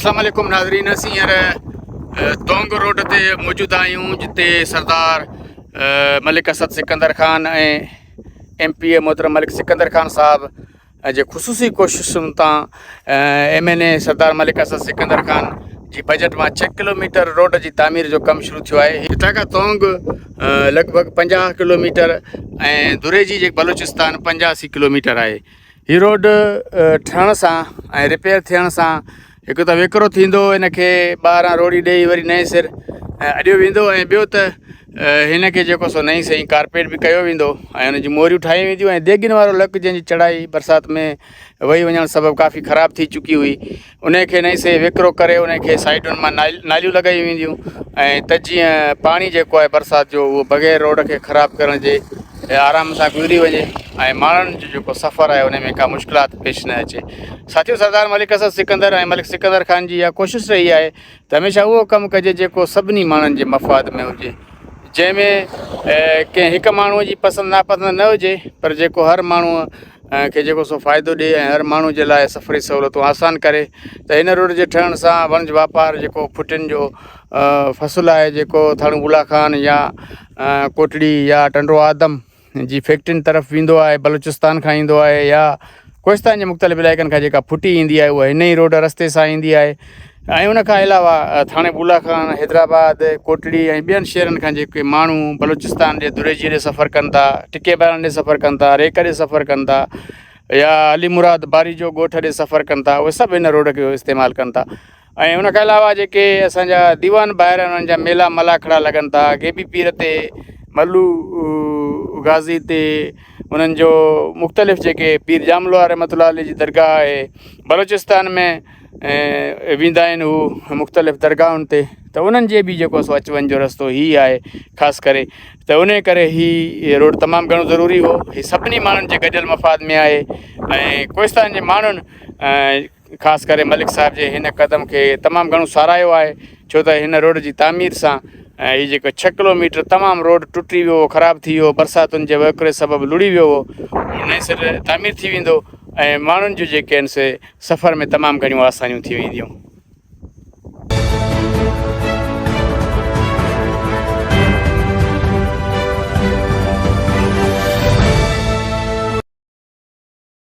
السلام عليڪم ناظرين اسين هينئر تونگ روڊ تي موجود آهيون جتي سردار ملڪ اسد سڪندر خان ۽ ايم پي اي محترم ملڪ سڪندر خان صاحب جي خصوصي ڪوششن تان ايم اين اي سردار ملڪ اسد سڪندر خان جي بجيٽ مان ڇهه ڪلوميٽر روڊ جي تعمير جو ڪم شروع ٿيو آهي. هتان کان تونگ لڳ ڀڳ 50 ڪلوميٽر ۽ دريجي جي بلوچستان 85 ڪلوميٽر آهي. هي روڊ ٺهڻ سان ۽ رپيئر ٿيڻ سان هڪ ته ويڪرو ٿيندو ان کي ٻاهران روڙي ڏيئي وري نئين سر اڏيو ويندو ۽ ٻيو ته هن کي جيڪو سو نئين سئين ڪارپيٽ به ڪيو ويندو ۽ ان جون موريون ٺاهيون وينديون ۽ ديڳين وارو لڪ جنهن جي چڙهائي برسات ۾ وهي وڃڻ سبب ڪافي خراب ٿي چڪي هئي ان کي نئين سئين ويڪرو ڪري ان کي سائيڊن مان ناليون لڳايون وينديون ۽ ته جيئن پاڻي جيڪو آهي برسات جو اهو بغير روڊ کي خراب ڪرڻ جي آرام سان گذري وڃي ۽ ماڻهن جو جيڪو سفر آهي ان ۾ ڪا مشڪلات پيش نه اچي ساٿيو سردار ملڪ اسد سڪندر ۽ ملڪ سڪندر خان جي اها ڪوشش رهي آهي ته هميشه اهو ڪم ڪجي جيڪو سڀني ماڻهن جي مفاد ۾ هجي جنهن ۾ ڪنهن هڪ ماڻهوء جي پسند ناپسند نه هجي پر جيڪو هر ماڻهوء کي جيڪو سو فائدو ڏئي ۽ هر ماڻهو جي لاء سفري سهولتون آسان ڪري ته هن روڊ جي ٺهڻ سان وڻج واپار جيڪو ڦٽين جو فصل آهي جيڪو ٿاڻو بولا خان يا ڪوٽڙي يا ٽنڊو آدم جي فيڪٽرين طرف ويندو آهي بلوچستان کان ايندو آهي يا ڪوهستان جي مختلف علائقن کان جيڪا ڦٽي ايندي آهي اها هن ئي روڊ رستي سان ايندي آهي ۽ ان کان علاوه ٿاڻي بولا خان حيدرآباد ڪوٽڙي ۽ ٻين شهرن کان جيڪي ماڻهو بلوچستان جي دريجي ڏي سفر ڪن ٿا ٽڪي باران ڏي سفر ڪن ٿا ريڪ ڏي سفر ڪن ٿا يا علي مراد باريجو ڳوٺ ڏي سفر ڪن ٿا اهي سڀ هن روڊ کي استعمال ڪن ٿا ۽ ان کان علاوه جيڪي اسان جا ديوان ڀائر آهن انهن جا ميلا ملاکڙا لڳن ٿا غيبي پير تي ملو غازي تي انهن جو مختلف جيڪي پير ڄام لوهار رحمت الله عليه جي درگاهه آهي بلوچستان ۾ ويندا آهن هو مختلف درگاهن تي ته انهن جي به جيڪو سو اچ وڃ جو رستو هي آهي خاص ڪري ته ان ڪري هي روڊ تمام گهڻو ضروري هو هي سڀني ماڻهن جي گڏيل مفاد ۾ آهي ۽ ڪوهستان جي ماڻهن خاص ڪري ملڪ صاحب جي هن قدم کي تمام گهڻو ساراهيو آهي ڇو ته هن روڊ جي تعمير سان هي جيڪو ڇهه ڪلوميٽر تمام روڊ ٽٽي ويو هو خراب ٿي ويو هو برساتن جي وهڪري سبب لڙهي ويو هو اهو نئين سر تعمير ٿي ويندو ۽ ماڻهن جون جيڪي آهن سي سفر ۾ تمام گهڻيون آسانيون ٿي وينديون.